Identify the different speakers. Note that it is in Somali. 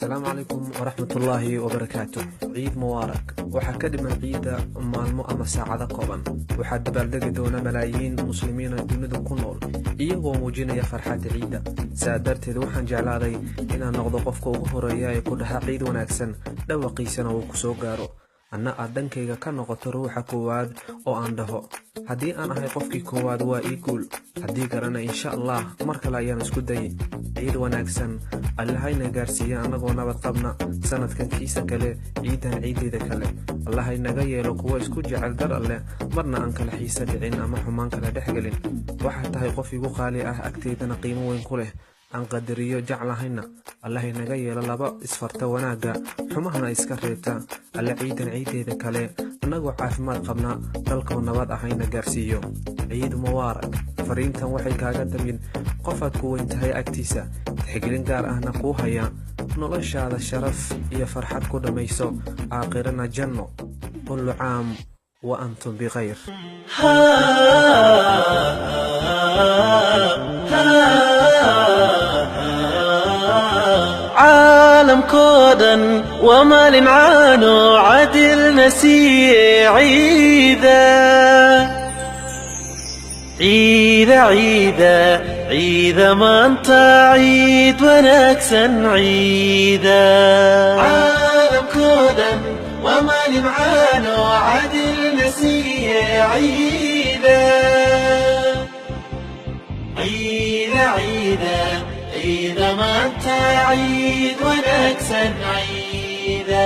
Speaker 1: Asalaamu calaykum waraxmatullaahi wabarakaatu. Ciid mubaarak. Waxaa ka dhiman ciidda maalmo ama saacado kooban. Waxaa dabaaldegi doona malaayiin muslimiina dunida ku nool, iyagoo muujinaya farxadda ciidda. Saa darteed waxaan jeclaaday inaan noqdo qofka ugu horeeya ee ku dhaha ciid wanaagsan, dhawaqiisana uu ku soo gaaro, anna aad dhankayga ka noqoto ruuxa koowaad oo aan dhaho. Haddii aan ahay qofkii koowaad, waa ii guul. Haddii kalena, insha Allah mar kale ayaan isku dayay. Ciid wanaagsan. Allahayna gaarsiiya annagoo nabad qabna sanadkan kiisa kale, ciidan ciideeda kale. Allahaynaga yeelo kuwo isku jecel dar Alleh, marna aan kala xiisa dhicin ama xumaan kala dhexgelin. Waxaad tahay qof igu qaali ah, agteydana qiimo weyn ku leh, aan qadariyo, jeclahayna. Allahaynaga yeelo laba isfarta wanaagga, xumahana iska reebta. Alle ciidan ciideeda kale annagoo caafimaad qabna, dalkoo nabad ahayna gaarsiiyo. Ciid mubaarak. Fariintan waxay kaaga timid qofaad ku weyn tahay agtiisa, tixgelin gaar ahna kuu haya. Noloshaada sharaf iyo farxad ku dhammayso, aakhirana janno. Kullu caam wa antum bikhayr.
Speaker 2: Caalamkoo dhan waa maalin caano cadilna siiye. Ciida ciida ciida ciida maanta, ciid wanaagsan ciida. Caalamkoo dhan waa maalin caano cadilna siiye. Ciida ciida ciida ciida maanta, ciid wanaagsan ciida.